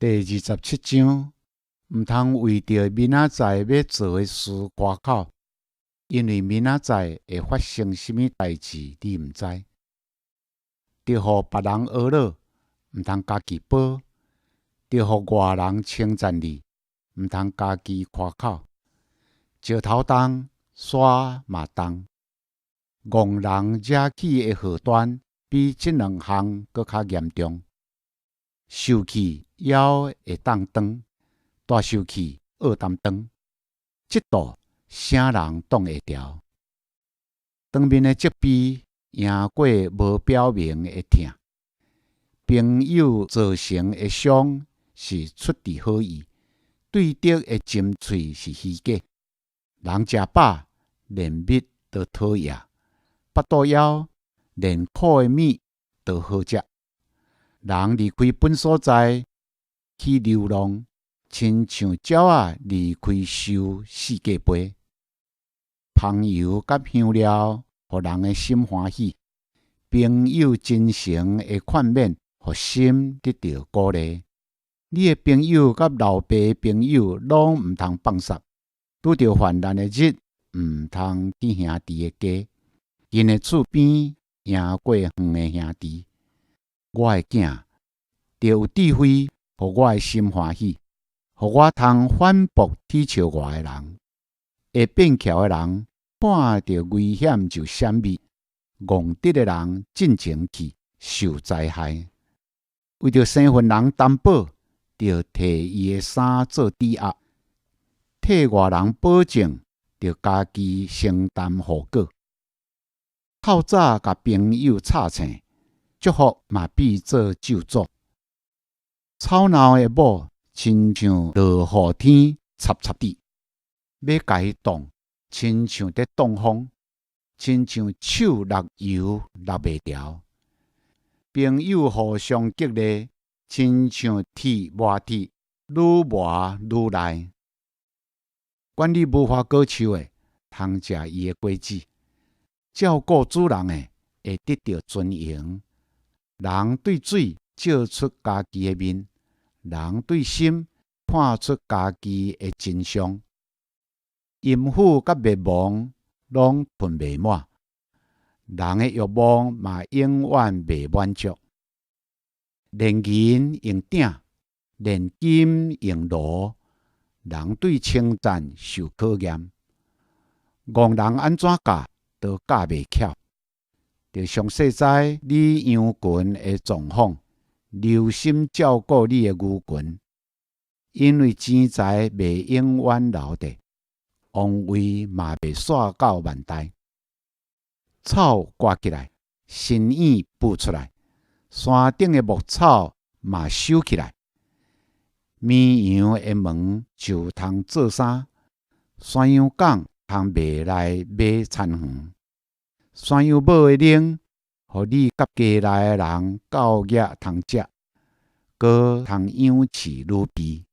第27章，毋通為著明仔載欲做的事誇口，因為明仔載會發生啥物代誌，你毋知。著予別人呵咾，毋通家己褒；著予外人稱讚你，毋通家己誇口。石頭重，沙嘛重。戇人惹起的禍端，比這兩項閣較嚴重。受氣枵會當長，大受氣僫擔當。嫉妒啥人擋會牢？當面的責備贏過無表明的疼。朋友造成的傷是出佇好意，對敵的針喙是虛假。人食飽，連蜜都討厭；腹肚枵，連苦的物都好食。人離開本所在去流浪，親像鳥仔離開樹四界飛。香油佮香料，予人的心歡喜；朋友真誠的勸勉，予心得著鼓勵。你的朋友佮老爸的朋友攏毋通放捒。拄著患難的日，毋通去兄弟的家。近的厝邊贏過遠的兄弟。我的囝，著有智慧，予我的心歡喜，予我通反駁恥笑我的人。會變巧的人，看著危險就閃避；戇直的人進前去受災害。為著生份人擔保，著提伊的衫做抵押；替外人保證，著家己承擔後果。透早共朋友吵醒，祝福嘛變做咒詛。吵鬧的某，親像落雨天插插滴，欲共伊擋，親像佇擋風，親像手搦油搦袂牢。朋友互相激勵，親像鐵磨鐵，愈磨愈利。管理無花果樹的，通食伊的果子；照顧主人的，會得著尊榮。人對水照出家己的面，人對心看出家己的真相。淫婦佮滅亡攏吞袂滿，人的欲望嘛永遠袂滿足。煉銀用鼎，煉金用爐，人對稱讚受考驗。戇人按怎教都教袂巧。著詳細知你羊群的狀況，留心照顧你的牛群，因為錢財袂永遠留著，王位嘛袂紲到萬代。草割起來，新葉揬出來，山頂的牧草嘛收起來。綿羊的毛就通做衫，山羊犅通賣來買田園。山羊母的奶，予你佮家內的人夠額通食，閣通養飼女婢。